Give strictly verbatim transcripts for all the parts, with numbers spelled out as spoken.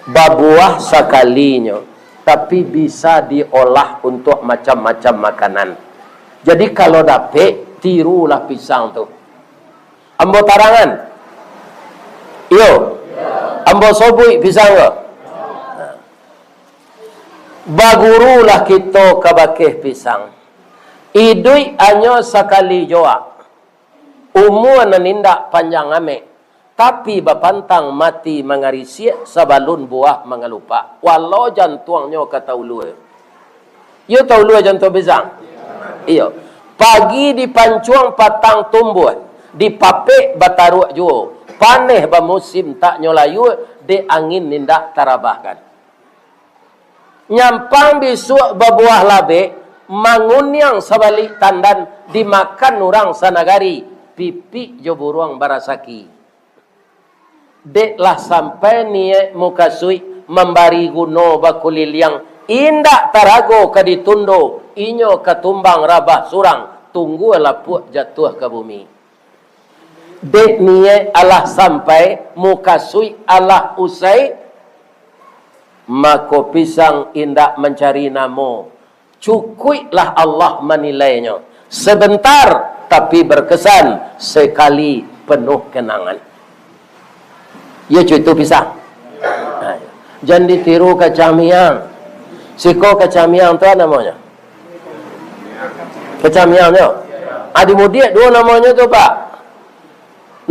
Babuah sakalinyo, tapi bisa diolah untuak macam-macam makanan. Jadi, kalau dapek, tirulah pisang tu. Ambo tarangan. Iyo. Ambo sobuik pisang ko. Bagurulah kito kabakeh pisang. Iduik hanyo sakali joak. Umua nan indak panjang amek, tapi bapantang mati mangarisiak sabalun buah mangalupak. Walau jantuangnyo ka taulua. Iyo taulua jantuang pisang? Iyo. Pagi dipancuang patang tumbuah, dipapek bataruak juo, paneh bamusim tak nyo layua, dek angin indak tarabahkan. Nyampang bisuak babuah labek, manguniang sabalik tandan, dimakan urang sanagari, pipik jo buruang barasaki. Dek lah sampai niaik mukasuik mambari guno bakuliliang, indak tarago ka ditundo, inyo ka tumbang rabah surang, tunggua lapuak jatuah ka bumi. Dek niaik alah sampai, mukasuik alah usai, mako pisang indak mancari namo. Cukuiklah Allah manilainyo. Sebentar, tapi berkesan, sekali penuh kenangan. Iyo, cuitu pisang. Nah, jan ditiru kacang miang. Siko kacang miang tu namonyo. Kacang miang tu. Ah, di Mudiak duo namonyo tu, Pak.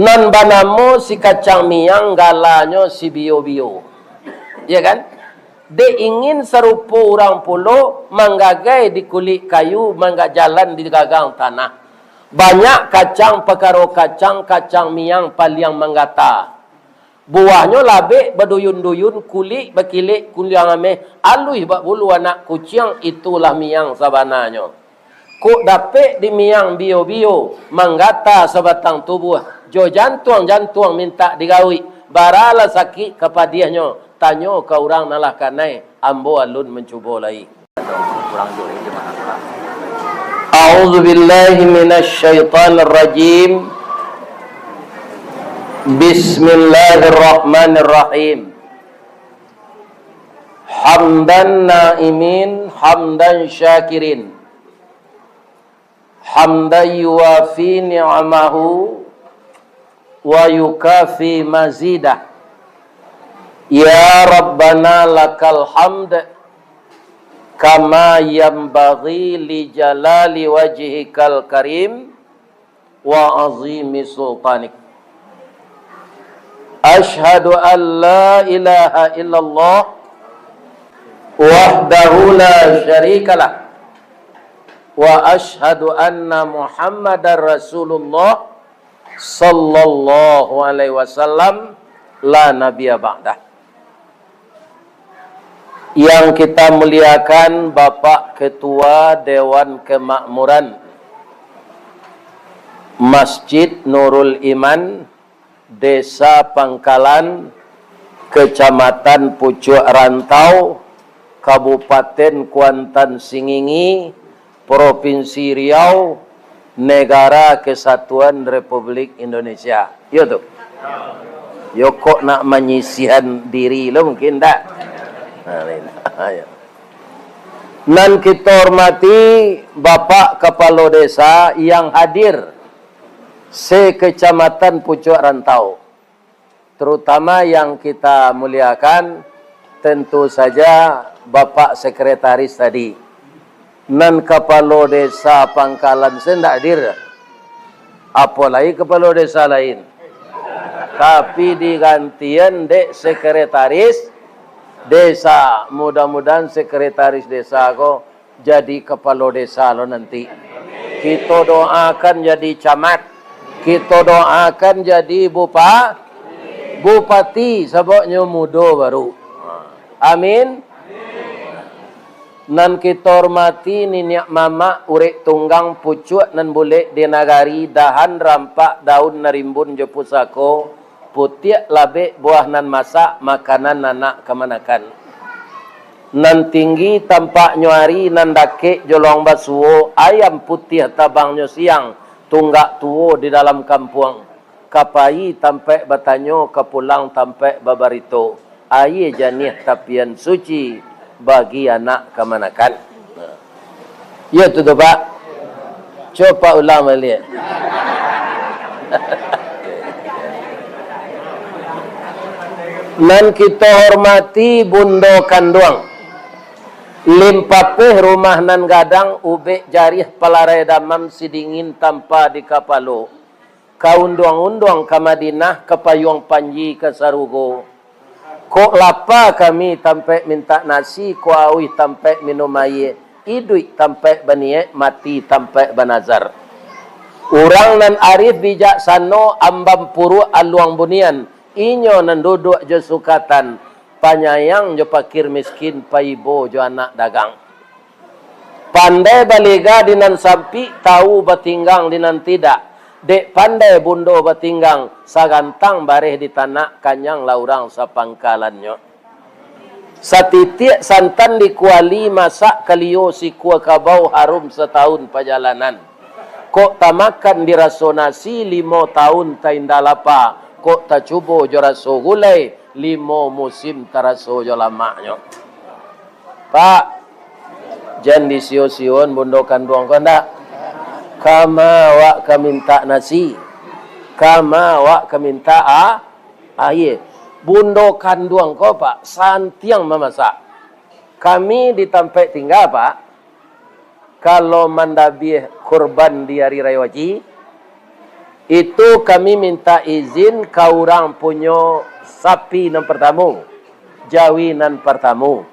Nan banamo si kacang miang, galanyo si bio-bio. Ya kan? Dek ingin sarupo urang pulo, manggagai di kulik kayu, mangga jalan di gagang tanah. Banyak kacang, pakaro kacang, kacang miang paliang manggata. Buahnyo labek baduyun-duyun, kulik bakilek kuliang ameh, aluih bak bulu anak kuciang, itulah miang sabananyo. Kok dapek di miang bio-bio, manggata sabatang tubuah, jo jantuang-jantuang mintak digawik, baralah sakik ka padiahnyo, tanyo ka urang nan lah kanai, ambo alun mancubo lai. A'udzubillahi minasyaitonirrajim. Bismillahirrahmanirrahim. Hamdan na'imin, hamdan syakirin. Hamdan yuwafi ni'amahu wa yukafi mazidah. Ya Rabbana lakal hamd, kama yanbaghi li jalali wajhikal karim wa azimi sultanik. Asyhadu an la ilaha illallah wahdahu la syarikalah, wa asyhadu anna Muhammadar Rasulullah sallallahu alaihi wasallam, la nabiyya ba'dah. Yang kita muliakan Bapak Ketua Dewan Kemakmuran Masjid Nurul Iman, Desa Pangkalan, Kecamatan Pucuak Rantau, Kabupaten Kuantan Singingi, Provinsi Riau, Negara Kesatuan Republik Indonesia. Iyo tu. Yo kok nak manyisihan diri lo mungkin ndak? Nah, lain. Yo. Nan kita hormati Bapak Kepala Desa yang hadir se-Kecamatan Pucuak Rantau. Terutama yang kita muliakan, tentu saja Bapak Sekretaris tadi. Nan Kapalo Desa Pangkalan se ndak hadir, apo lai kapalo desa lain. Tapi digantian dek Sekretaris Desa. Mudah-mudahan Sekretaris Desa ko jadi kapalo desa lo nanti. Kito doakan jadi camat. Kito doakan jadi bupa-, bupati, sababnyo mudo baru. Amin. Nan kito hormati niniak mamak, urek tunggang, pucuak nan bulek di nagari, dahan rampak, daun nan rimbun jo pusako, putiak labek buah nan masak, makanan anak kamanakan. Nan tinggi tampaknyo ari, nan dakek jolong basuo, ayam putiah tabangnyo siang, tunggak tuo di dalam kampuang. Ka pai tampaik batanyo, ka pulang tampaik babarito. aia janiah tapian suci bagi anak kamanakan. Nah. Iyo tu, tu, Pak. Cubo Pak ulang baliak. Nan kito hormati Bundo Kanduang. Limpapeh rumah nan gadang, ubek jariah palarai damam, sidingin tampa di kapalo. Ka unduang-unduang ka Madinah, ka payuang panji ka sarugo. Kok lapa kami tampaik mintak nasi, kok auih tampaik minum aia, iduik tampaik baniaik, mati tampaik banazar. Urang nan arif bijaksano, ambam puruak aluang bunian, inyo nan duduak jo sukatan, panyayang jo pakir miskin, paibo jo anak dagang. Pandai balega di nan sampik, tau batinggang di nan tidak. Dek pandai bundo batinggang, sagantang bareh di tanak, kanyang lah urang sapangkalannyo. Satitiak santan di kuali, masak kalio sikua kabau, harum satahun pajalanan. Kok tamakan di raso nasi, limo tahun tainda lapa. Kok tacubo jo raso gulai, limo musim taraso jo lamaknyo. Pak, jan disio-sion Bundo Kanduang ko ndak? Kama awak ka mintak nasi, kama awak ka mintak a-, aia. Bundo Kanduang ko, Pak, santiang mamasak. Kami di tampaik tingga, Pak, kalau mandabiah kurban di Hari Rayo Haji, itu kami minta izin ka urang punyo sapi nan partamo, jawi nan partamo.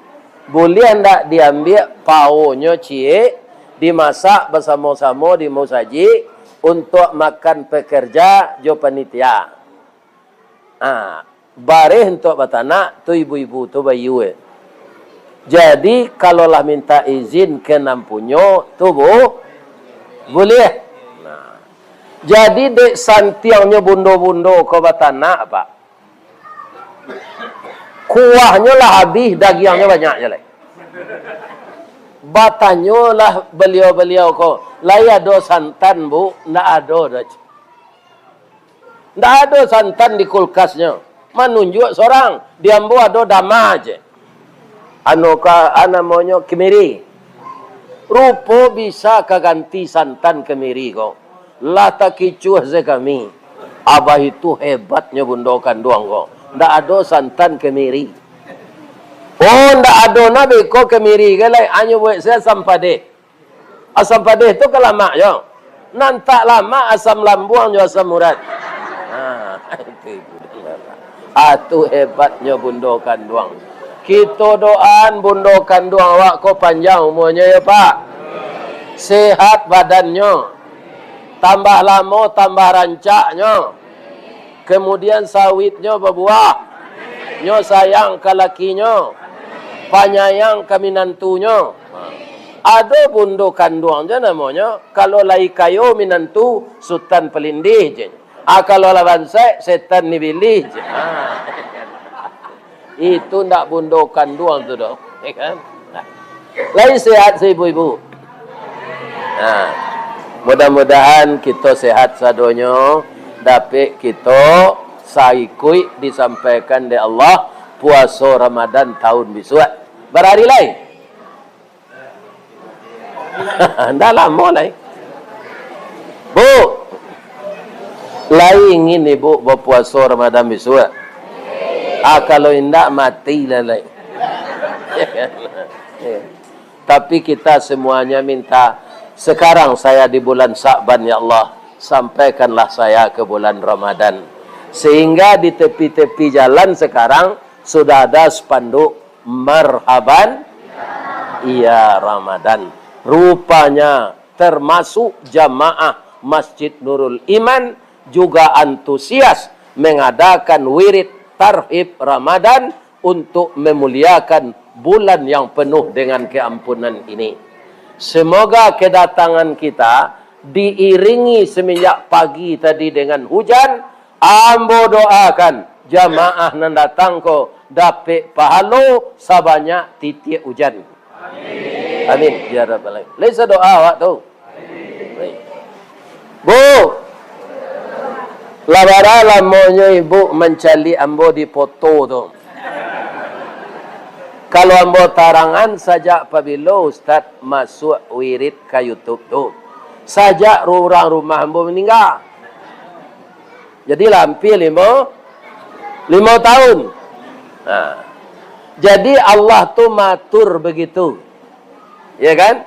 Buliah ndak diambiak paonyo ciek, dimasak basamo-samo di musajik untuak makan pekerja jo panitia. Ah, bareh untuak batanak, tu ibu-ibu tu bayie. Jadi, kalau lah minta izin ka nan punyo, tu bu-, buliah. Nah. Jadi, dek santiangnyo bundo-bundo ko batanak, Pak. Kuahnyo lah abih, dagiangnyo banyak je lai. Batanyolah baliau-baliau ko, "Lai ado santan, Bu?" "Ndak ado doh." Ndak ado santan di kulkasnyo. Manunjuak sorang, di ambo ado dama je. Anu ka, a namonyo, kemiri. Rupo bisa ka ganti santan kemiri ko. Lah takicuah se kami. Abah itu hebatnyo Bundo Kanduang ko. Ndak ado santan kemiri. Oh, ndak ado na beko kemiri ko lai, anyo buek se asam padeh. Asam padeh tu ka lamak jo. Nan tak lamak asam lambuang jo asam urat. Ha, itu ibu dan bapak. Ah, tu hebatnyo Bundo Kanduang. Kito doaan Bundo Kanduang awak ko panjang umuanyo yo, Pak. Sehat badannyo. Tambah lamo, tambah rancaknyo. Kemudian sawitnyo babuah. Nyo sayang ka lakinyo. Panyayang ka minantunyo. Ado Bundo Kanduang je namonyo. Kalau lai kayo minantu, Sutan Palindih je. Ah, kalau lah bansaik, Setan Nibilih je. Ah. Itu ndak Bundo Kanduang tu doh, ya kan? Nah. Lai sehat se ibu-ibu? Nah, mudah-mudahan kito sehat sadonyo, dapek kito saikuik disampaikan dek Allah puaso Ramadan tahun bisuak. Bara ari lai? Ndak lamo lai. Bu, lai ingin ibu bapuaso Ramadan bisuak? Ah, kalau indak, mati lah lai. Tapi kita semuanya minta, sekarang saya di bulan Sa'ban, ya Allah, sampaikanlah saya ke bulan Ramadan. Sehingga di tepi-tepi jalan sekarang sudah ada spanduk, "Marhaban, iya Ramadan." Rupanya termasuk jamaah Masjid Nurul Iman juga antusias mengadakan wirid tarhib Ramadan untuk memuliakan bulan yang penuh dengan keampunan ini. Semoga kedatangan kita diiringi semenjak pagi tadi dengan hujan, ambo doakan jamaah nan datang ko dapek pahalo sabanyak titiak ujan. Amin. Ya Rabbal Alamin. Lai sadoa awak tu. Baik. Bu, lah bara lamonyo ibu mancaliak ambo di foto tu. Kalau ambo tarangan, sajak pabilo Ustaz masuak wirid ka YouTube tu? Sajak urang rumah ambo maningga. Jadi lah ampia limo, limo tahun. Nah, jadi Allah tu matur begitu. Ya kan?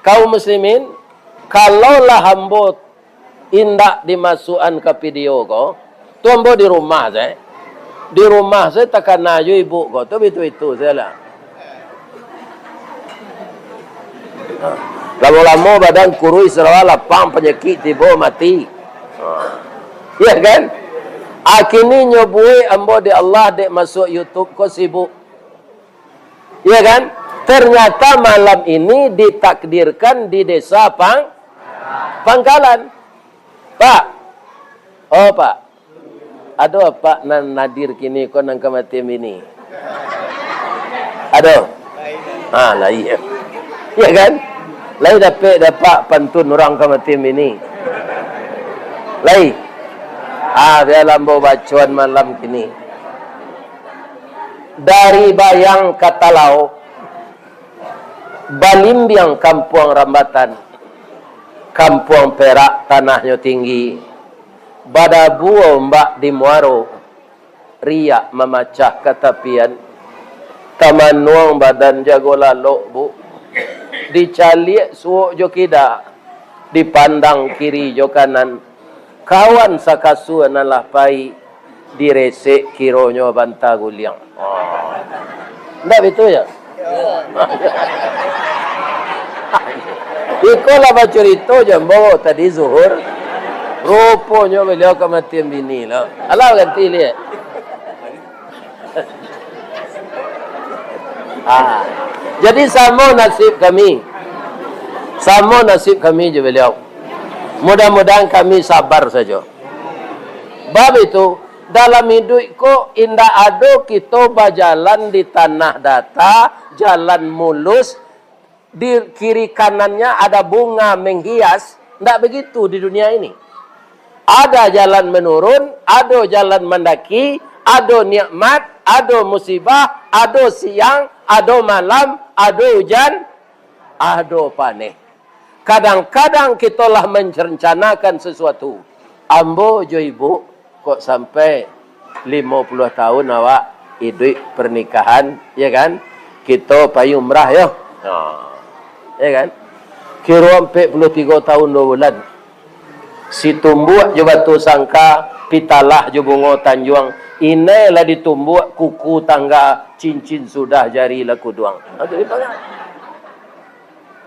Kaum muslimin, kalaulah ambo indak dimasuakan ka video ko, tu ambo di rumah se. Di rumah se takana jo ibu ko, tu bitu-bitu se lah. Lamo-lamo badan kuruih, sarawa lapang, panyakik tibo, mati. Ya kan? Akini nyo buek ambo di Allah dek masuak YouTube ko sibuk. Ya kan? Ternyata malam ini ditakdirkan di Desa Pang-, Pangkalan. Pak. Oh, Pak. Ado apak nan hadir kini ko nan kamatian bini? Ado? Ah, lai. Ya kan? Lai dapek dek apak pantun urang kamatian bini? Lai. Ah, bialah ambo bacoan malam kini. Dari Bayang ka Talaok, balimbiang kampuang rambatan, kampuang perak tanahnyo tinggi, badabu ombak di muaro, riak mamacah ka tapian, tamanuang badan jago lalok, Bu, dicaliak suok jo kida, dipandang kiri jo kanan, kawan sakasua nan lah pai, diresek kironyo banta guliang. Oh. Ndak bitu, yo? Iko lah bacurito jo ambo tadi zuhur. Ruponyo baliau kamatian bini lo. Alah ganti liek. Ah. Jadi samo nasib kami. Samo nasib kami jo baliau. Mudah-mudahan kami sabar sajo. Bab itu, dalam iduik ko indak ado kito bajalan di tanah data, jalan mulus, di kiri kanannya ada bunga menghias, ndak begitu di dunia ini. Ada jalan menurun, ado jalan mandaki, ado nikmat, ado musibah, ado siang, ado malam, ado ujan, ado paneh. Kadang-kadang kito lah merencanakan sesuatu. Ambo jo ibu, kok sampai limo puluah tahun awak iduik pernikahan, ya kan? Kito pai umrah yo. Ha. Ya kan? Kiro ampek puluah tigo tahun duo bulan. Situmbuak jo batu sangka, pitalah jo bungo tanjuang, inai lah ditumbuak kuku tangga, cincin sudah jari lah kuduang. Ha, tu dipakai.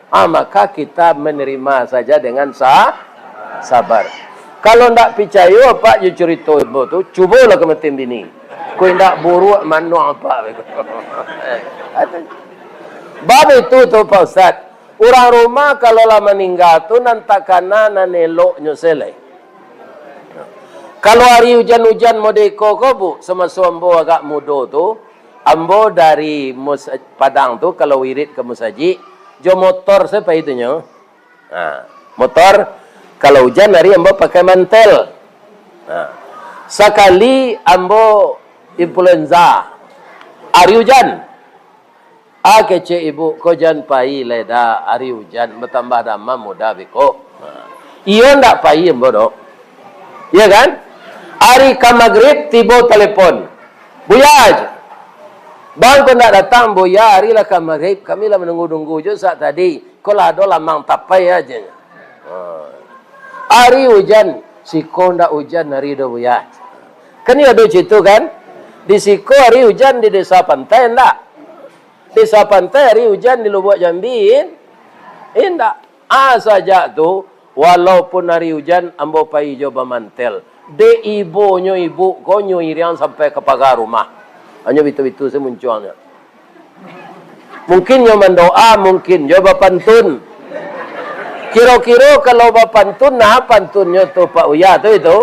Ah, maka kita menerima saja dengan sa-, sabar. Kalau ndak picayo apak jo curito ambo tu, cubolah ka matin bini. Ko indak buruak manuang apak. Bab itu tu, Pak Ustaz. Urang rumah kalau lah maningga tu nan takana nan eloknyo se lai. Kalau ari ujan-ujan modeko ko, Bu, samaso ambo agak mudo tu, ambo dari mus-, Padang tu, kalau wirid ka musajik, jo motor se pai tu nyo. Ha, motor, kalau ujan ari ambo pakai mantel. Ha. Sakali ambo influenza, ari ujan. Ah, kecek ibu, ko jan pai lai dah, ari ujan, batambah damam mudah beko. Ha. Iyo ndak pai ambo doh. Iya kan? Ari ka magrib tibo telepon. Buya, bang ko ndak datang, Buya, ari lah ka magrib, kami lah manunggu-nunggu jo sak tadi. Ko lah ado lamang tapai aja. Ha. Ari ujan, siko ndak ujan ari doh, Buya. Kan iyo ado cito kan? Di siko ari ujan, di desa pantai ndak? Desa pantai ari ujan, di Lubuak Jambi in-, indak. Ah, sajak tu, walaupun ari ujan, ambo pai jo bamantel. Dek ibonyo ibu ko nyo iriang sampai ka paga rumah. Hanyo bitu-bitu se muncuangnyo. Mungkin nyo mandoa, mungkin jo bapantun. Kiro-kiro kalau bapantun, nah pantunnyo tu, Pak Uya, tu itu.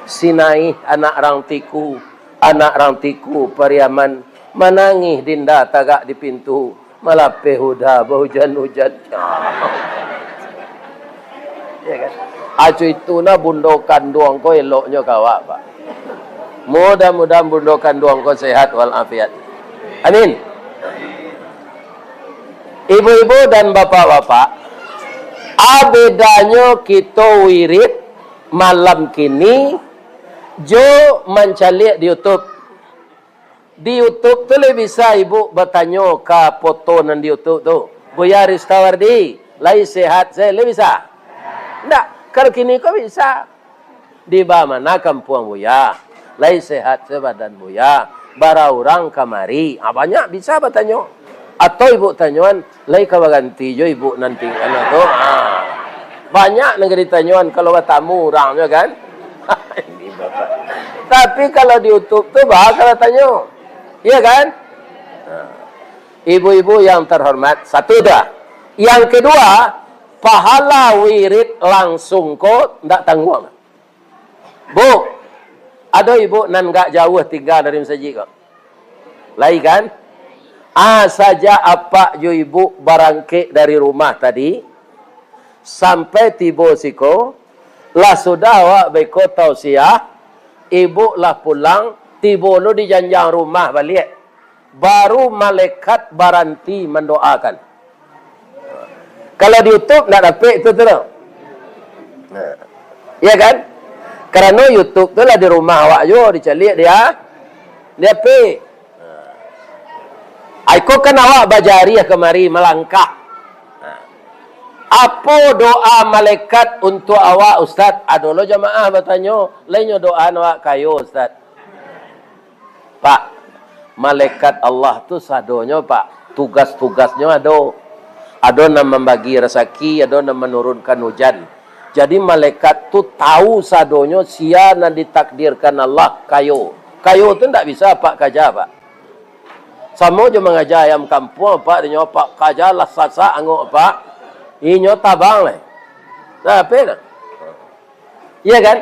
Sinaih anak rang Tiku, anak rang Tiku Pariaman, manangih dinda tagak di pintu, malapeh uda baujan-ujan. Ya kan? Acu itu nah bundo kanduang ko eloknyo ka awak, Pak. Mudah-mudahan bundo kanduang ko sehat walafiat. Amin. Ibu-ibu dan bapak-bapak, a bedanyo kito wirid malam kini jo mancaliak di YouTube. Di YouTube tu lai bisa ibu batanyo ka foto nan di YouTube tu, "Buya Ristawardi, lai sehat se?" Lai bisa? Ndak. Kalau kini ko bisa. "Di ba mana kampuang Buya? Lai sehat se badan Buya? Bara urang kamari?" Ah, banyak bisa batanyo. Atau ibu tanyoan, "Lai ka baganti jo ibu nan tingga tu?" Ah. Banyak nan ka ditanyoan kalau batamu urang nyo kan. Ini bapak. Tapi kalau di YouTube tu bah kalau tanyo. Iya kan? Nah. Ibu-ibu yang terhormat, satu tu. Yang kedua, pahala wirid langsung ko ndak tangguang. Bu, ado ibu nan agak jauah tingga dari masajik ko? Lai kan? Ah, sajak apak jo ibu barangkek dari rumah tadi, sampai tibo siko, lah sudah awak baiko tausiah, ibu lah pulang, tibo lo di janjang rumah baliak. Baru malaikat baranti mandoakan. Kalau di YouTube ndak dapek itu tu doh. Nah. Iya kan? Karano YouTube tu lah di rumah awak juo, dicaliak dia, di H P. Nah. Iko kan awak bajariah kamari, malangkah. Nah. Apo doa malaikat untuak awak, Ustaz? Ado lo jamaah batanyo, "Lai nyo doaan awak kayo, Ustaz?" Pak, malaikat Allah tu sadonyo, Pak, tugas-tugasnyo ado. Ado nan mambagi rasaki, ado nan manurunkan ujan. Jadi, malaikat tu tahu sadonyo sia nan ditakdirkan Allah kayo. Kayo tu ndak bisa Pak kaja, Pak. Samo jo mangaja ayam kampuang, Pak, dinyo, Pak, kaja lah sasak angok, Pak. Inyo tabang lai. Nah, apo nah? Iya kan?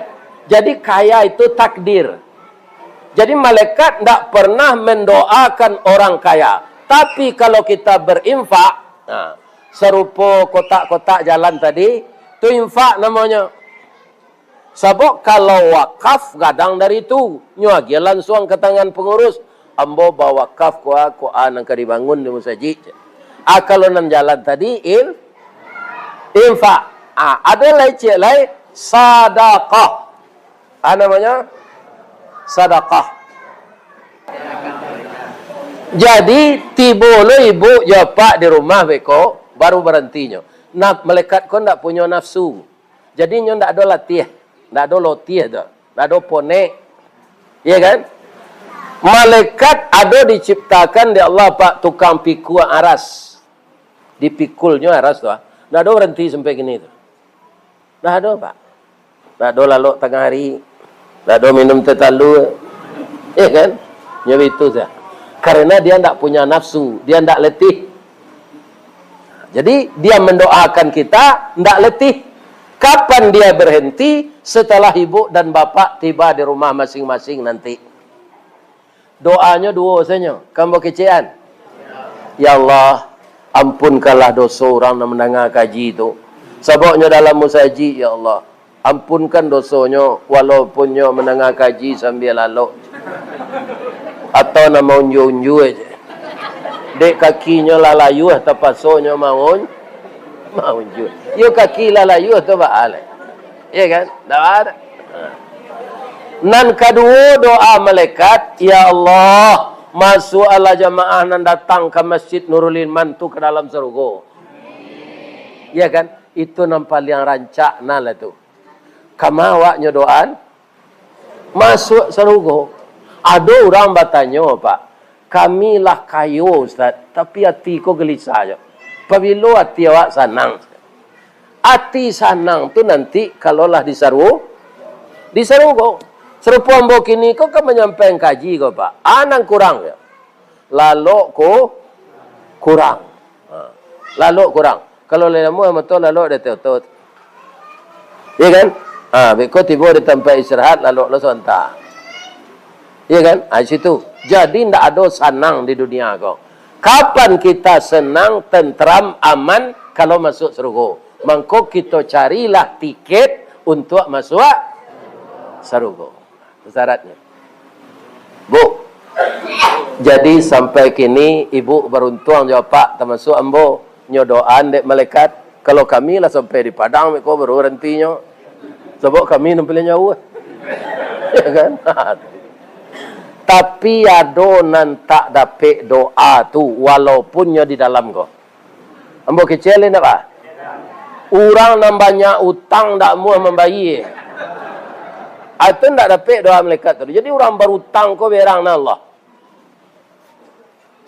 Jadi, kaya itu takdir. Jadi, malaikat ndak pernah mendoakan orang kaya. Tapi, kalau kita berinfak, nah, sarupo kotak-kotak jalan tadi, tu infak namonyo. Sabab, kalau wakaf, gadang dari tu, nyo agiah lansuang ka tangan pangurus. Ambo bawakaf ko a, ko a nan ka dibangun di musajik. A, kalau nan jalan tadi, in-, infak. A, ado lai ciek lai, sadakah. A, namonyo sadakah. Jadi, tibo lo ibu jo apak di rumah beko, baru barantinyo. Nah, malaikat ko ndak punyo nafsu. Jadi, inyo ndak ado latiah, ndak ado lotih tu, ndak ado ponek. Iya kan? Malaikat ado diciptakan dek Allah, Pak, tukang pikul aras. Dipikulnyo aras tu, ah. Ndak ado baranti sampai kini tu. Ndak ado, Pak. Ndak ado lalok tangah hari. Ndak ado minum teh talua. Iya kan? Nyo itu saja. Karena dia ndak punya nafsu, dia ndak letih. Jadi, dia mendoakan kita ndak letih. Kapan dia berhenti? Setelah ibu dan bapak tiba di rumah masing-masing nanti. Doanyo duo sajo, kan bokecekan? "Ya Allah, ampunkanlah doso urang nan mandanga kaji tu. Sabab nyo dalam musajik, ya Allah. Ampunkan dosonyo, walaupun nyo mandanga kaji sambia lalok. Atau nan maunjua-unjua se. Dek kakinyo lah layuah, tapaso nyo maun-, maunjua. Iyo, kaki lah layuah tu baa lai. Iya kan? Ndak ada." Nan kaduo, doa malaikat, "Ya Allah, masuakkanlah jamaah nan datang ka Masjid Nurul Iman tu ka dalam sarugo." Iya kan? Itu nan paliang rancak nan lah tu. Kama awaknyo doaan, masuak sarugo. Ado urang batanyo, Pak, "Kami lah kayo, Ustaz, tapi ati ko galisah jo. Pabilo ati awak sanang?" Ati sanang tu nanti kalau lah di saru-, di sarugo. Sarupo ambo kini ko kan manyampaian kaji ko, Pak. A nan kurang jo. Lalok ko kurang. Ha. Lalok kurang. Kalau lai lamo mato lalok di ateh otot. Iya kan? Ha, beko tibo di tampek istirahat, lalok lo sabanta. Iya kan? Ha, di situ. Jadi, ndak ado sanang di dunia ko. Kapan kita senang, tenteram, aman, kalau masuk sarugo. Mangko kito carilah tiket untuak masuak sarugo. Syaratnyo. Bu. Jadi, sampai kini, ibu baruntuang jo apak, tamasuak ambo, nyo doaan dek malaikat. Kalau kami lah sampai di Padang, beko baru barantinyo. Sabab kami nan paliang jauah. Ya kan? Tapi ado nan tak dapek doa tu, walaupun nyo di dalam ko. Ambo kecek indak, Pak? Urang nan banyak utang ndak amuah mambayie. Itu ndak dapek doa malaikat tu. Jadi, urang barutang ko berang nan Allah.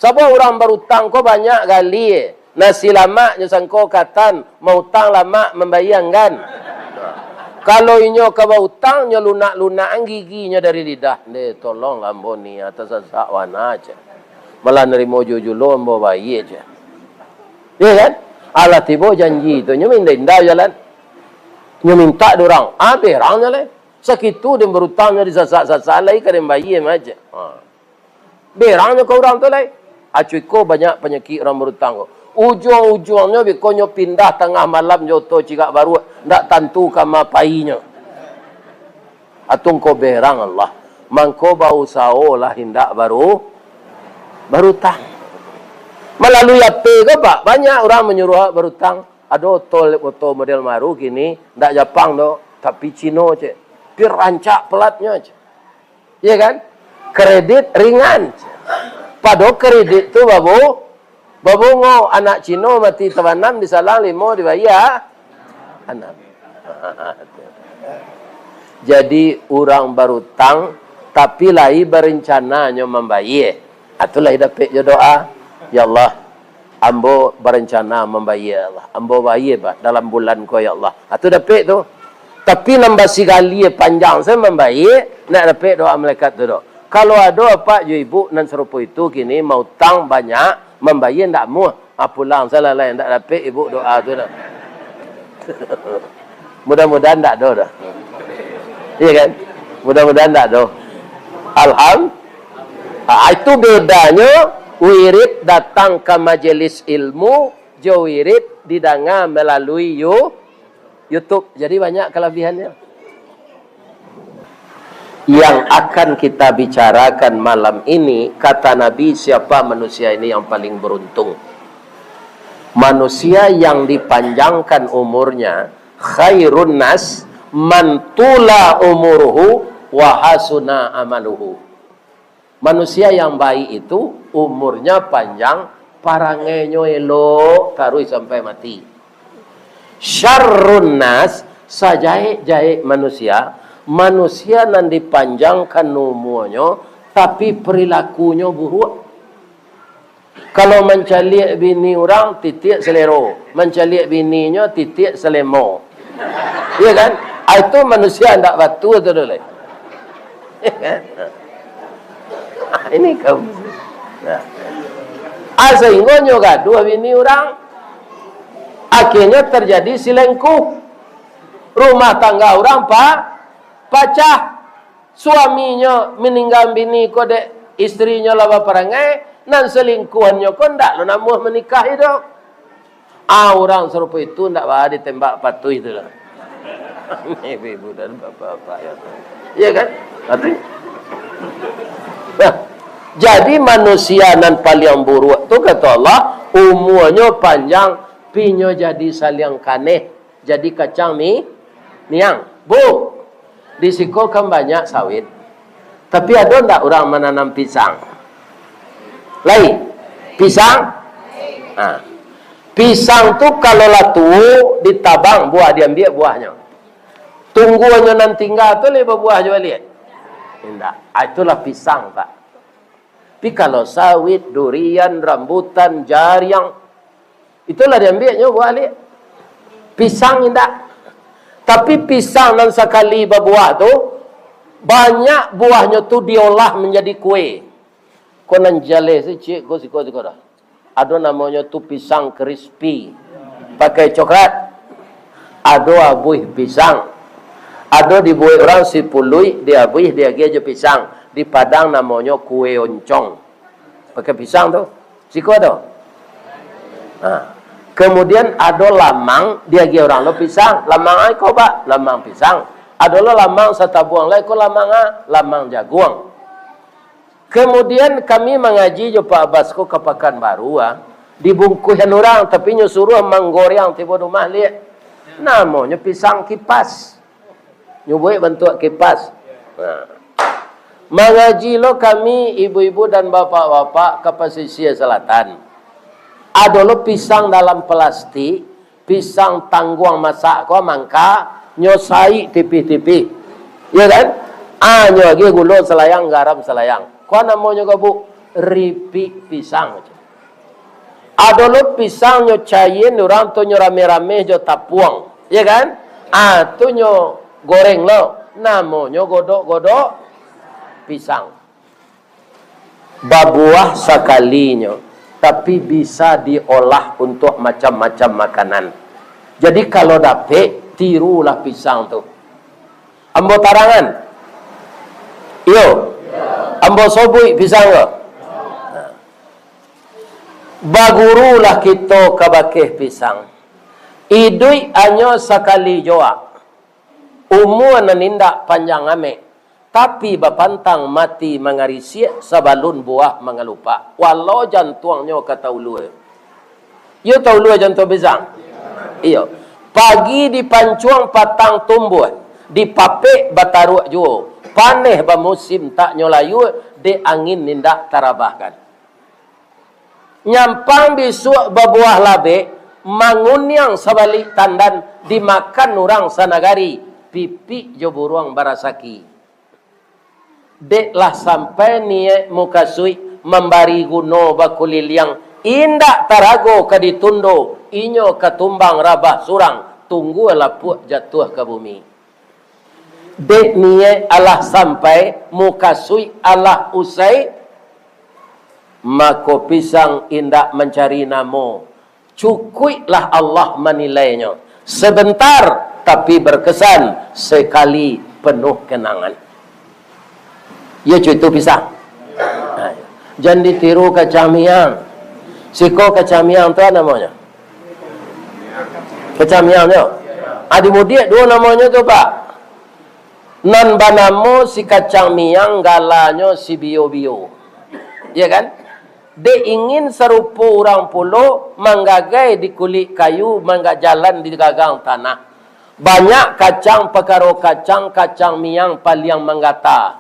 Sabab urang barutang ko banyak gali. Nasi lamak nyo sangko katan, mautang lamak mambayie anggan. Kalau inyo ka bautang, nyo lunak-lunakan giginyo dari lidah. "Ndeh, tolonglah ambo ni, tasasak wana," cek. "Malah narimo juo julo ambo bayie," cek. Ya kan? Alah tibo janji tu, nyo minda-inda jalan. Nyo mintak dek urang, ah, berang nyo lai. Sakitu den barutangnyo disasak-sasak lai ka den bayie mah, cek. Ha. Berang nyo ka urang tu lai. Acuiko banyak panyakik urang barutang ko. Ujuang-ujuangnyo beko nyo pindah tangah malam jo oto cigak baruak, ndak tantu kama painyo. Atungko berang Allah. Mangko bausaholah indak baru-, barutang. Malalui ape ko, Pak? Banyak urang manyuruah barutang. Ado oto, oto model baru kini, ndak Japang doh, tapi Cino, cek. Pi rancak pelatnyo, cek. Iya kan? Kredit ringan. Pado kredit tu babu-, babungo. Anak Cino mati tabanam, disalang limo dibayia anam. Jadi, urang barutang, tapi lai barencana nyo mambayie. Ah, tu lai dapek jo doa. "Ya Allah, ambo barencana mambayie, ya Allah. Ambo bayie, Pak, dalam bulan ko, ya Allah." Ah, tu dapek tu. Tapi nan basigalie panjang sajo mambayie, ndak dapek doa malaikat tu doh. Kalau ado apak jo ibu nan sarupo itu kini, mautang banyak, mambayie ndak amuah, ah, pulang sajo lah, ndak dapek ibu doa tu doh. Mudah-mudahan ndak ado doh. Iya kan? Mudah-mudahan ndak ado. Alham-, ah, itu bedanyo wirid datang ka majelis ilmu jo wirid didanga malalui You-, YouTube. Jadi, banyak kalabihannyo. Yang akan kita bicarakan malam ini, kata Nabi, siapa manusia ini yang paling beruntung? Manusia yang dipanjangkan umurnya, khairun nas man tula umuruhu wa hasuna amaluhu. Manusia yang baik itu umurnya panjang, parangainyo elok taruih sampai mati. Syarrun nas, sajaek-jaek manusia, manusia nan dipanjangkan umuanyo, tapi perilakunyo buruak. Kalau mancaliak bini urang, titiak salero. Mancaliak bininyo, titiak salemo. Iya kan? Ah, itu manusia ndak batua tu doh lai. Iya kan? Ah, ini kaum. Nah. Ah, sahinggo nyo gaduah bini urang. Akhirnyo terjadi selingkuh. Rumah tangga urang pa-, pacah. Suaminyo maninggaan bini ko dek istrinyo lah baparangai, nan salingkuahannyo ko ndak lo namuah manikahi doh. Ah, urang sarupo itu ndak baa ditembak patuih tu lah. Ibu-ibu dan bapak-bapak, ya. Iya kan? Patuih. Nah, jadi manusia nan paliang buruak tu, kato Allah, umuanyo panjang, pinyo jadi saliang kaneh. Jadi kacang mi-, miang. Bu, di siko kan banyak sawit. Tapi ado ndak urang mananam pisang? Lai. Pisang? Ha. Pisang tu kalau lah tuo, ditabang, buah diambiak buahnyo. Tungguanyo nan tingga tu lai babuah juo baliak? Indak. Ah, itulah pisang, Pak. Tapi kalau sawit, durian, rambutan, jariang, itulah diambiaknyo buah liak. Pisang indak. Tapi pisang nan sakali babuah tu, banyak buahnyo tu diolah manjadi kue. Ko nan jaleh sicik ko siko-siko dah. Ado namonyo tu pisang crispy. Pakai coklat. Ado abuih pisang. Ado dibuek urang sipuluik, diabuih, diagiah jo pisang. Di Padang namonyo kue oncong. Pakai pisang tu. Siko ado. Ha. Kemudian ado lamang, diagiah urang lo pisang. Lamang ai ko, Pak? Lamang pisang. Ado lo lamang satabuang lai ko lamang a, lamang jaguang. Kemudian kami mangaji jo Pak Abbas ko ka Pakanbaru, ah. Dibungkuihan urang, tapi nyo suruah manggoreang tibo di rumah liak. Namonyo pisang kipas. Nyo buek bantuak kipas. Nah. Mangaji lo kami, ibu-ibu dan bapak-bapak, ka Pasisia Selatan. Ado lo pisang dalam plastik, pisang tangguang masak ko mangka, nyo saik tipih-tipih. Iyo kan? Ah, nyo agiah gulo salayang, garam salayang. Ko namonyo ko, Bu, ripik pisang. Ado lo pisang nyo cain, urang tu nyo rameh-rameh jo tapuang. Iyo kan? Ah, tu nyo goreng lo. Namonyo godok-godok pisang. Babuah sakalinyo, tapi bisa diolah untuak macam-macam makanan. Jadi, kalau dapek, tirulah pisang tu. Ambo tarangan. Iyo. Ambo sobuik pisang ko. Bagurulah kito kabakeh pisang. Iduik hanyo sakali joak. Umua nan indak panjang amek, tapi bapantang mati mangarisiak sabalun buah mangalupak. Walau jantuangnyo ka taulua. Iyo taulua jantuang pisang? Iyo. Pagi dipancuang patang tumbuah, dipapek bataruak juo, paneh bamusim tak nyo layua, dek angin indak tarabahkan. Nyampang bisuak babuah labek, manguniang sabalik tandan, dimakan urang sanagari, pipik jo buruang barasaki. Dek lah sampai niaik mukasuik mambari guno bakuliliang, indak tarago ka ditundo, inyo ka tumbang rabah surang, tunggua lapuak jatuah ka bumi. Dek niaik alah sampai, mukasuik alah usai, mako pisang indak mancari namo. Cukuiklah Allah manilainyo. Sebentar, tapi berkesan, sekali penuh kenangan. Iyo, cuitu pisang. Nah, jan ditiru kacang miang. Siko kacang miang tu namonyo? Kacang miang nyo. Ah, di Mudiak duo namonyo tu, Pak. Nan banamo si kacang miang, galanyo si bio-bio. Iyo kan? Dek ingin sarupo urang pulo, manggagai di kulik kayu, mangga jalan di gagang tanah. Banyak kacang, pakaro kacang, kacang miang paliang manggata.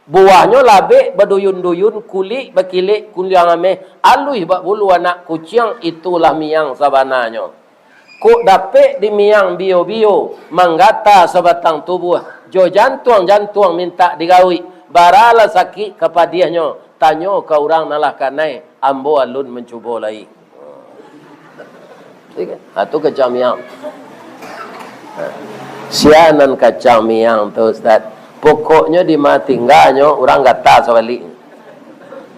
Buahnyo labek baduyun-duyun, kulik bakilek kuliang ameh, aluih bak bulu anak kuciang, itulah miang sabananyo. Kok dapek di miang bio-bio, manggata sabatang tubuah, jo jantuang-jantuang mintak digawik, baralah sakik kapadiahnyo, tanyo ka urang nan lah kanai, ambo alun mancubo lai. Ha, tu kacang miang. Ha. Sia nan kacang miang tu, Ustaz. Pokoknyo di ma tingganyo, urang gata sabalik.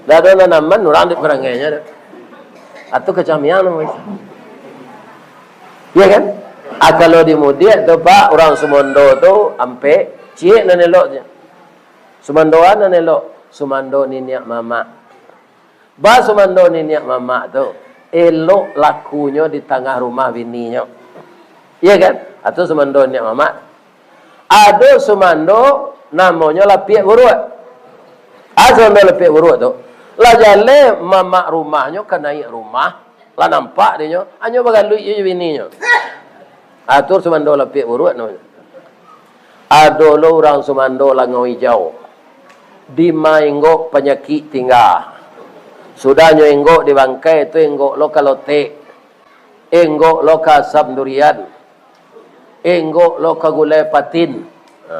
Dak ado nan aman, urang di parangainyo tu. Ha, tu kacang miang namonyo. Iyo kan? Ah, kalau di Mudiak tu, Pak, urang sumando tu ampek, ciek nan elok je. Sumandoan nan elok, sumando niniak mamak. Ba sumando niniak mamak tu, elok lakunyo di tangah rumah bininyo. Iyo kan? Atau sumando niniak mamak. Ado sumando namonyo lapiak buruak. Ah, sumando lapiak buruak tu. Lah jaleh mamak rumahnyo ka naiak rumah, lah nampak dinyo, hanyo bagaluik je bininyo. Ah, tu sumando lapiak buruak namonyo. Ado lo urang sumando langau ijau. Dima inggok panyakik tingga. Sudahnyo inggok di bangkai tu, inggok lo ka lotek. Inggok lo ka asam durian. Inggok lo ka gulai patin. Ha.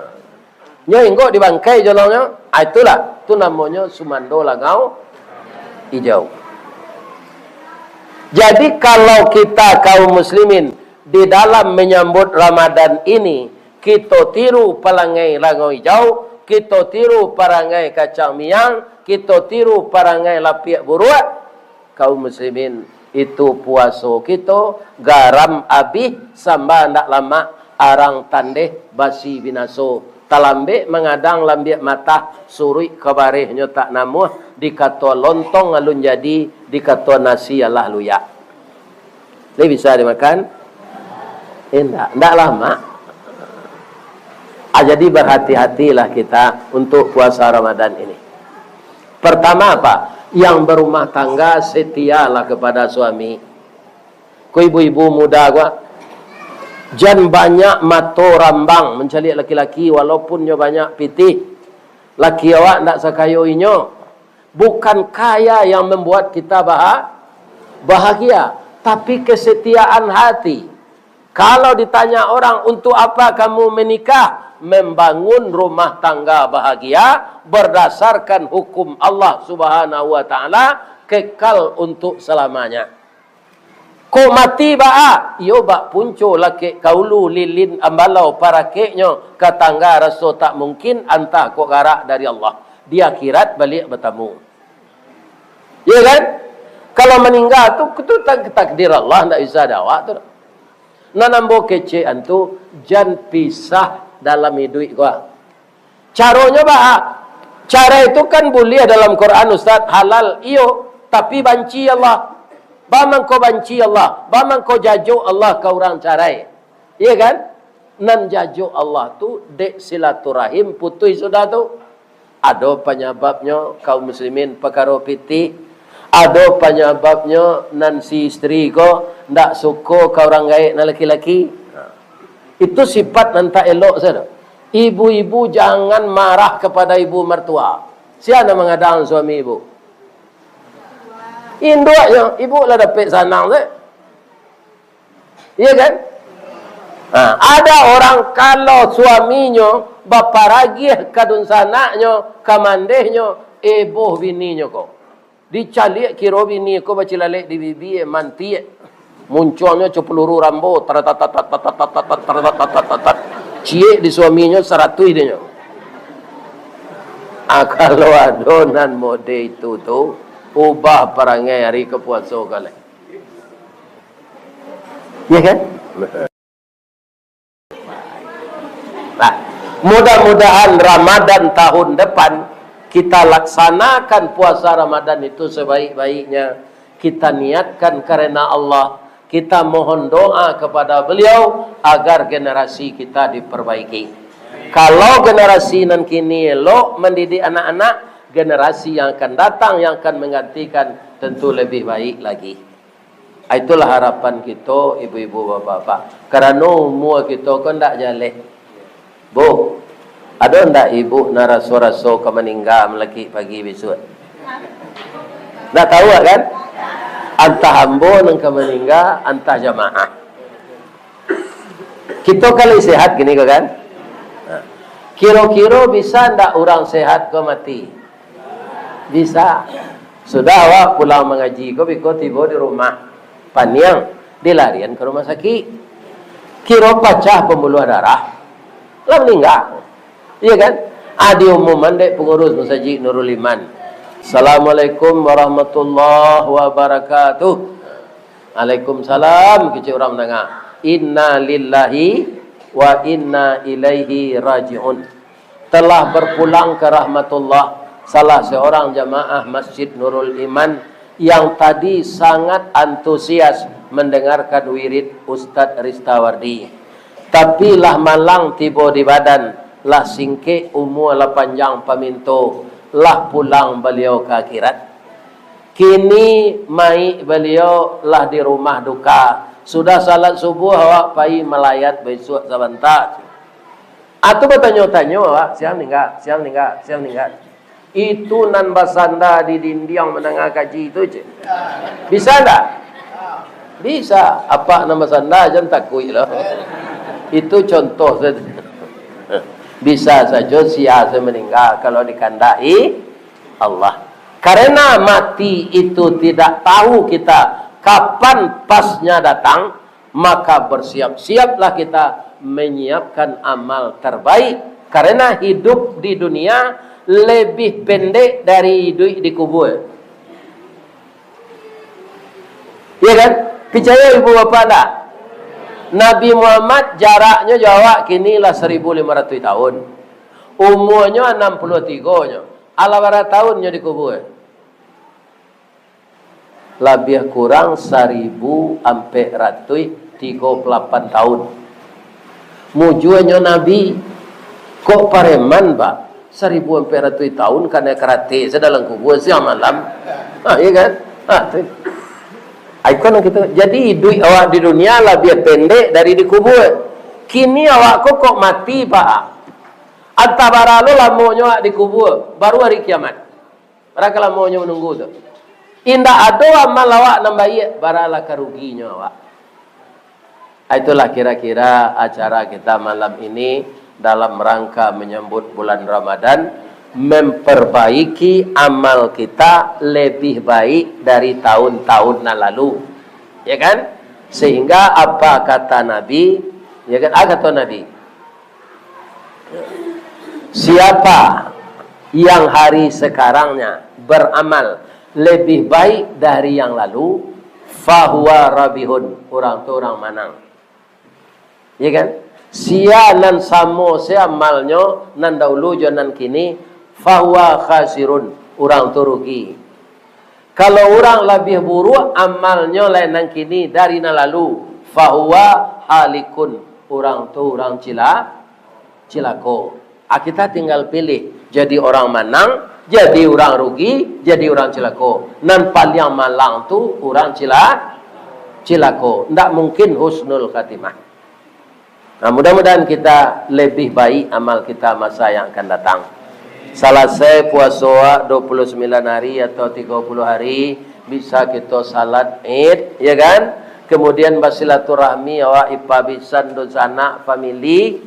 Nyo inggok di bangkai jolongnyo. Ah, itulah. Tu namonyo sumando langau ijau. Jadi, kalau kita kaum muslimin di dalam menyambut Ramadan ini, kito tiru parangai langau ijau, kito tiru parangai kacang miang, kito tiru parangai lapiak buruak, kaum muslimin, itu puaso kito, garam abih, samba ndak lamak, arang tandeh, basi binaso, talambek mangadang lambiak matah, suruik ka barehnyo tak namuah, dikato lontong alun jadi, dikato nasi alah luyak. Lai bisa dimakan? Indak, indak lamak. Ah, jadi berhati-hatilah kita untuk puasa Ramadan ini. Pertama apa? Yang berumah tangga setialah kepada suami. Ko ibu-ibu muda ko, jan banyak mato rambang mancaliak laki-laki, walaupun nyo banyak pitih. Laki awak ndak sakayo inyo. Bukan kaya yang membuat kita baha-, bahagia, tapi kesetiaan hati. Kalau ditanya orang, "Untuk apa kamu menikah?" Membangun rumah tangga bahagia berdasarkan hukum Allah Subhanahu wa Ta'ala, kekal untuk selamanya. Kok mati baa? Iyo, bak punco lakek ka ulu, lilin ambalau parakeknyo, ka tangga raso tak mungkin, antah kok garak dari Allah. Di akhirat baliak batamu. Iyo kan? Kalau maningga tu, tu tak-, takdir Allah, ndak bisa dek awak tu. Nan ambo kecekan tu, jan pisah dalam iduik ko. Caronyo baa? Carai tu kan buliah dalam Quran, Ustaz, halal, iyo, tapi banci Allah. Baa mangko banci Allah? Baa mangko jajok Allah ka urang carai? Iyo kan? Nan jajok Allah tu dek silaturahim putuih sudah tu. Ado panyababnyo, kaum muslimin, pakaro pitih. Ado panyababnyo, nan si isteri ko ndak suko ka urang gaek nan laki-laki. Itu sifat nan tak elok sajo. Ibu-ibu jangan marah kepada ibu mertua. Sia nan mangadang suami ibu? Induaknyo, ibu lah dapek sanang se. Iya kan? Nah, ada orang kalau suaminyo baparagih ka dunsanaknyo, ka mandehnyo, eboh bininyo ko. Dicaliak kiro bini ko bacilalek di bibia, mantiak. Muncuangnyo co peluru Rambo, taratatat, taratatat, taratatat. Ciek di suaminyo, saratuih dinyo. Ah, kalau ado nan mode itu tu, ubah parangai ari ka puaso ko lai. Ya kan? Nah, mudah-mudahan Ramadan tahun depan kita laksanakan puasa Ramadan itu sebaik-baiknya. Kita niatkan karena Allah, kita mohon doa kepada beliau agar generasi kita diperbaiki. Kalau generasi nan kini elok mendidik anak-anak, generasi yang akan datang yang akan menggantikan tentu lebih baik lagi. Itulah harapan kito, ibu-ibu, bapak-bapak. Karano umua kito ko ndak jaleh. Bu, ado ndak ibu nan raso-raso ka maningga malakik pagi bisuak? Ndak tahu kan? Antah ambo nan ka maningga, antah jamaah. Kito kan lai sehat kini ko kan? Nah. Kiro-kiro bisa ndak urang sehat ko mati? Bisa. Sudah awak pulang mangaji ko, biko tibo di rumah, paniang, dilarian ka rumah sakik. Kiro pacah pambuluah darah, lah maningga. Iya kan? Ah, diumuman dek pangurus masajik Nurul Iman. "Assalamualaikum warahmatullahi wabarakatuh." "Waalaikumsalam," kecek urang mandanga. "Inna lillahi wa inna ilaihi raji'un." Telah berpulang ke rahmatullah, salah seorang jamaah Masjid Nurul Iman yang tadi sangat antusias mendengarkan wirid Ustadz Ristawardi. Tapi lah malang tibo di badan, lah singkek umua, lah panjang paminto, lah pulang baliau ka akhirat. Kini mayik baliau lah di rumah duka. Sudah salat subuh, awak pai malayat bisuak sabanta. Atu batanyo-tanyo awak, "Sia maningga, sia maningga, sia maningga." Itu nan basanda di dindiang mandanga kaji tu, cek. Bisa ndak? Bisa. Apak nan basanda, jan takuik lah. Itu contoh saja. Bisa sajo sia se maningga kalau dikandaki Allah. Karena mati itu tidak tahu kita kapan pasnya datang, maka bersiap-siaplah kita menyiapkan amal terbaik. Karena hidup di dunia lebih pendek dari hidup di kubur. Iya kan? Picayo ibu bapak ndak? Nabi Muhammad jaraknyo jo awak kini lah saribu limo ratuih tahun. Umuanyo anam puluah tigo nyo. Alah bara tahun nyo dikubur? Labiah kurang saribu ampek ratuih tigo puluah lapan tahun. Mujuanyo Nabi, kok pareman, Pak? Saribu ampek ratuih tahun kanai karatek se dalam kubua siang malam. Ha, iya kan? Ha, tu. Ai, konon kito, jadi iduik awak di dunia labiah pendek dari di kubua. Kini awak ko kok mati, Pak. Antah bara lo lamonyo awak di kubua, baru hari kiamat. Bara ka lamonyo manunggu tu. Indak ado amal awak nan baiak, baralah ka ruginyo awak. Itulah kira-kira acara kita malam ini dalam rangka menyambut bulan Ramadan, memperbaiki amal kita lebih baik dari tahun-tahun nan lalu. Ya kan? Sehingga apa kata Nabi? Ya kan? Apa kata Nabi? Siapa yang hari sekarangnya beramal lebih baik dari yang lalu, fahuwa rabihun, urang tu urang manang. Ya kan? Sia nan samo se amalnyo nan dahulu jo nan kini, fahuwa khasirun, urang tu rugi. Kalau urang labiah buruak amalnyo lai nan kini dari nan lalu, fahuwa halikun, urang tu urang cila-, cilako. Ah, kita tinggal pilih, jadi urang manang, jadi urang rugi, jadi urang cilako. Nan paliang malang tu urang cila-, cilako. Ndak mungkin husnul khatimah. Nah, mudah-mudahan kita lebih baik amal kita masa yang akan datang. Salasai puaso awak dua puluh sembilan hari atau tiga puluh hari, bisa kito salat Id, ya kan? Kemudian basilaturahmi awak ipa bisan, dunsanak, famili.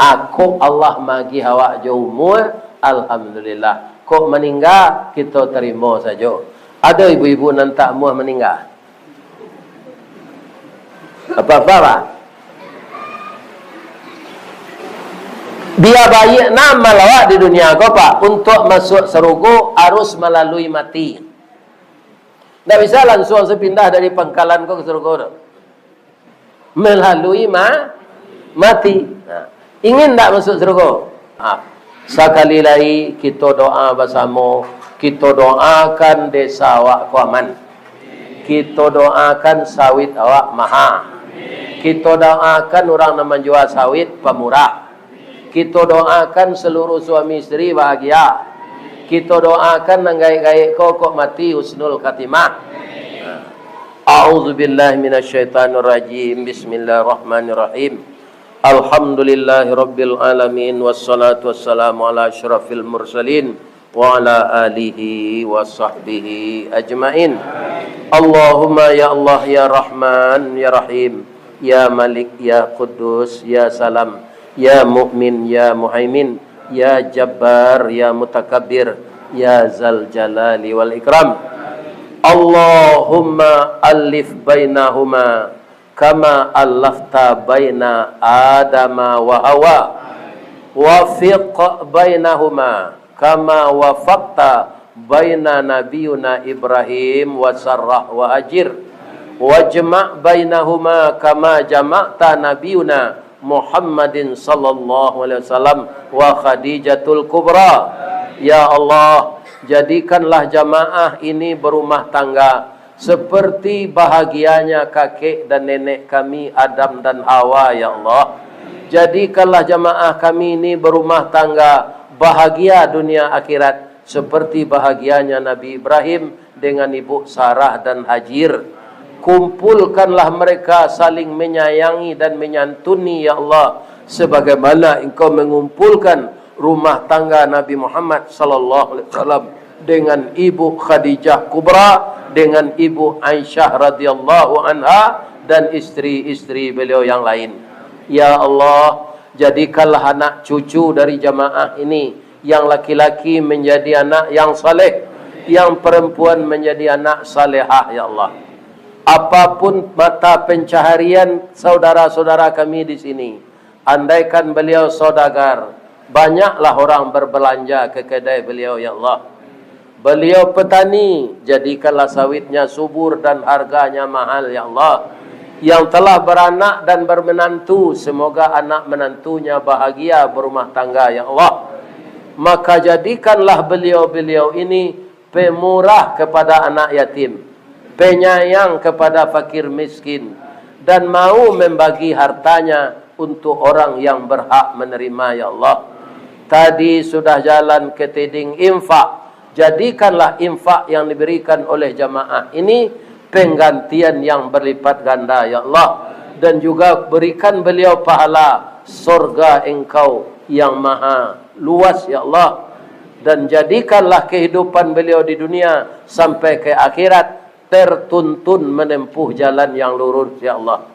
Ako Allah magih awak jo umua, alhamdulillah. Kok maningga, kito tarimo sajo. Ado ibu-ibu nan tak amuah maningga? Apa-apa, Pak? Bia baiak nah amal awak di dunia ko, Pak, untuak masuak sarugo harus malalui mati. Ndak bisa lansuang se pindah dari pangkalan ko ka sarugo tu. Malalui ma-, mati. Nah, ingin ndak masuak sarugo? Ah, sakali lai kito doa basamo, kito doakan desa awak ko aman. Kito doakan sawit awak maha. Kito doakan urang nan manjua sawit pamurah. Kito doakan saluruh suami isteri bahagia. Kito doakan nan gaek-gaek ko kok mati husnul khatimah. A'udzubillahi minasyaitonirrajim. Bismillahirrahmanirrahim. Alhamdulillahirabbil alamin, wassalatu wassalamu ala asyrafil mursalin wa ala alihi wa sahbihi ajmain. Allahumma ya Allah, ya Rahman, ya Rahim, ya Malik, ya Quddus, ya Salam, ya Mukmin, ya Muhaimin, ya Jabbar, ya Mutakabbir, ya Zal Jalali wal Ikram. Allahumma alif bainahuma kama allafta baina Adama wa Hawa. Wafiq bainahuma kama wafaqta baina nabiyuna Ibrahim wa Sarah wa Hajir. Wajma' bainahuma kama jama'ta nabiyuna Muhammadin sallallahu alaihi wasallam wa Khadijatul Kubra. Ya Allah, jadikanlah jamaah ini berumah tangga seperti bahagianya kakek dan nenek kami Adam dan Hawa, ya Allah. Jadikanlah jamaah kami ini berumah tangga bahagia dunia akhirat, seperti bahagianya Nabi Ibrahim dengan ibu Sarah dan Hajir. Kumpulkanlah mereka saling menyayangi dan menyantuni, ya Allah, sebagaimana Engkau mengumpulkan rumah tangga Nabi Muhammad sallallahu alaihi wasallam dengan ibu Khadijah Kubra, dengan ibu Aisyah radhiyallahu anha, dan isteri-isteri beliau yang lain. Ya Allah, jadikanlah anak cucu dari jamaah ini, yang laki-laki menjadi anak yang saleh, yang perempuan menjadi anak salehah, ya Allah. Apapun mata pencaharian saudara-saudara kami di sini, andaikan beliau saudagar, banyaklah orang berbelanja ke kedai beliau, ya Allah. Beliau petani, jadikanlah sawitnya subur dan harganya mahal, ya Allah. Yang telah beranak dan bermenantu, semoga anak menantunya bahagia berumah tangga, ya Allah. Maka jadikanlah beliau-beliau ini pemurah kepada anak yatim, penyayang kepada fakir miskin, dan mau membagi hartanya untuk orang yang berhak menerima, ya Allah. Tadi sudah jalan ke tiding infak. Jadikanlah infak yang diberikan oleh jamaah ini penggantian yang berlipat ganda, ya Allah. Dan juga berikan beliau pahala sorga Engkau yang maha luas, ya Allah. Dan jadikanlah kehidupan beliau di dunia sampai ke akhirat tertuntun menempuh jalan yang lurus, ya Allah.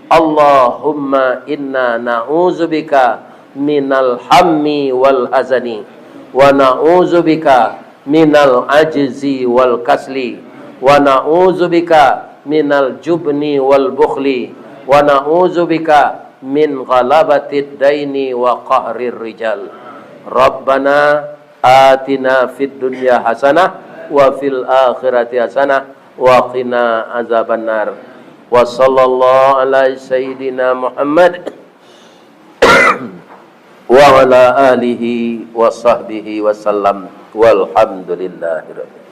Allahumma inna na'udzubika minal hammi wal hazani, wa na'udzubika minal ajzi wal kasli, wa na'udzubika minal jubni wal bukhli, wa na'udzubika min ghalabatid daini wa qahrir rijal. Rabbana atina fid dunya hasanah wa fil akhirati hasanah wa qina azabannar. Wa sallallahu ala sayyidina Muhammad wa ala alihi wa sahbihi wa sallam. Walhamdulillahirabbil